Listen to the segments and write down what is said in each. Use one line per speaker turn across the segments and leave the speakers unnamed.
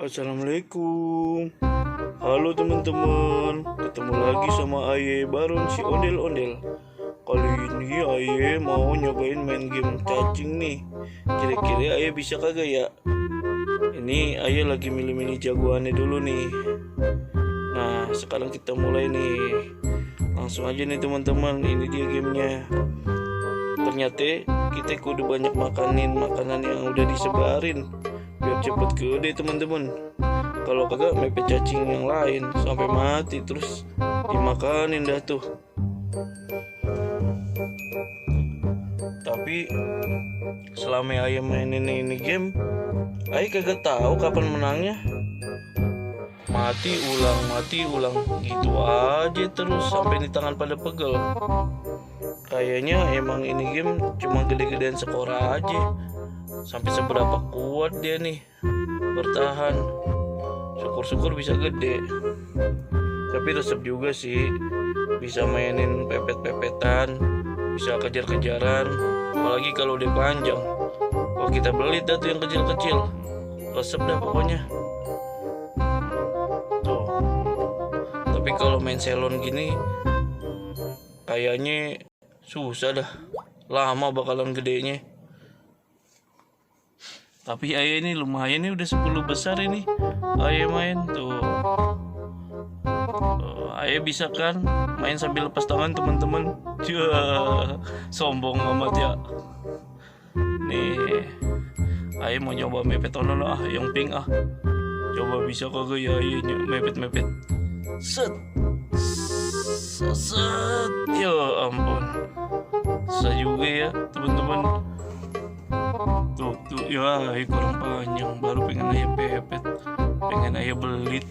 Assalamualaikum. Halo teman-teman, ketemu lagi sama Aye bareng si Ondel-Ondel. Kali ini Aye mau nyobain main game cacing nih. Kira-kira Aye bisa kagak ya? Ini Aye lagi milih-milih jagoannya dulu nih. Nah, sekarang kita mulai nih. Langsung aja nih teman-teman, ini dia gamenya. Ternyata kita kudu banyak makanin makanan yang udah disebarin biar cepet gede teman-teman. Kalau kagak mepet cacing yang lain sampai mati terus dimakanin dah tuh. Tapi selama Ayah mainin ini game, Ayah kagak tahu kapan menangnya. Mati ulang gitu aja terus sampai di tangan pada pegel. Kayaknya emang ini game cuma gede-gedean skor aja. Sampai seberapa kuat dia nih bertahan. Syukur-syukur bisa gede. Tapi resep juga sih. Bisa mainin pepet-pepetan, bisa kejar-kejaran, apalagi kalau udah panjang. Kalau kita beli dah tuh yang kecil-kecil. Resep dah pokoknya. Tuh. Tapi kalau main selon gini kayaknya susah dah. Lama bakalan gedenya. Tapi Ayah ini lumayan nih, udah 10 besar ini Ayah main tuh. Ayah bisa kan main sambil lepas tangan teman-teman. Sombong amat ya. Nih Ayah mau nyoba mepet tonon yang pink Coba bisa kagak ya Ayah mepet set. Ya ampun, susah juga ya teman-teman. Tuh ya kurang panjang, baru pengen Ayah pepet, pengen Ayah belit.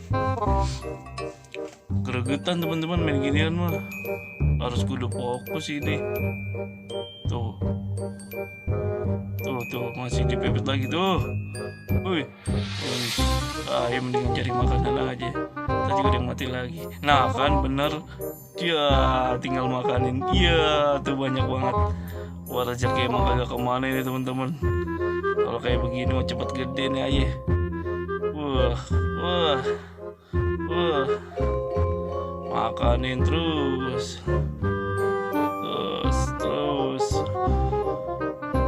Gregetan teman-teman main ginian mah, harus kudu fokus ini. Tuh masih dipepet lagi tuh. Ayah mendingan cari makanan aja. Tadi udah mati lagi. Nah kan bener, ya tinggal makanin. Iya tuh banyak banget. Wah rezeki emang kagak kemana ini teman-teman. Kalau kayak begini mau cepet gede nih Ayah. Wah. Makanin terus.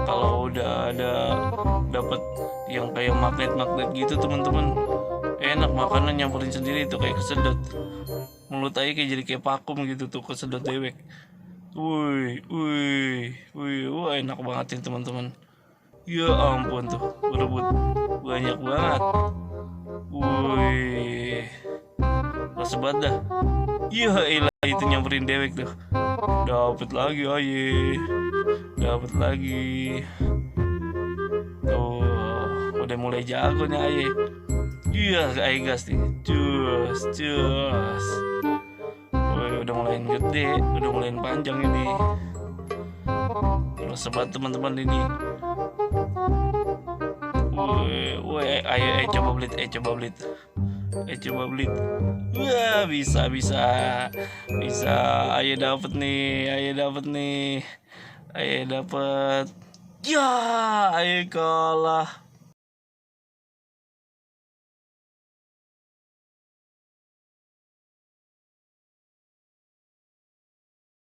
Kalau udah ada dapat yang kayak magnet gitu teman-teman, enak makanan nyamperin sendiri tuh kayak kesedot. Mulut Ayah kayak jadi kayak vakum gitu tuh, kesedot dewek. Wah enak banget nih teman-teman. Ya ampun tuh, berebut banyak banget. Rasa banget dah. Ya elah itu nyamperin dewek tuh. Dapat lagi Ayah. Dapat lagi. Tuh, udah mulai jago nih Ayah. Iya, Ayah gas nih. Cus. Udah mulai gede, udah mulai panjang ini. Terus sebat teman-teman ini. Ayo coba belit. Wah, bisa. Ayah dapat nih. Ya, Ayah kalah.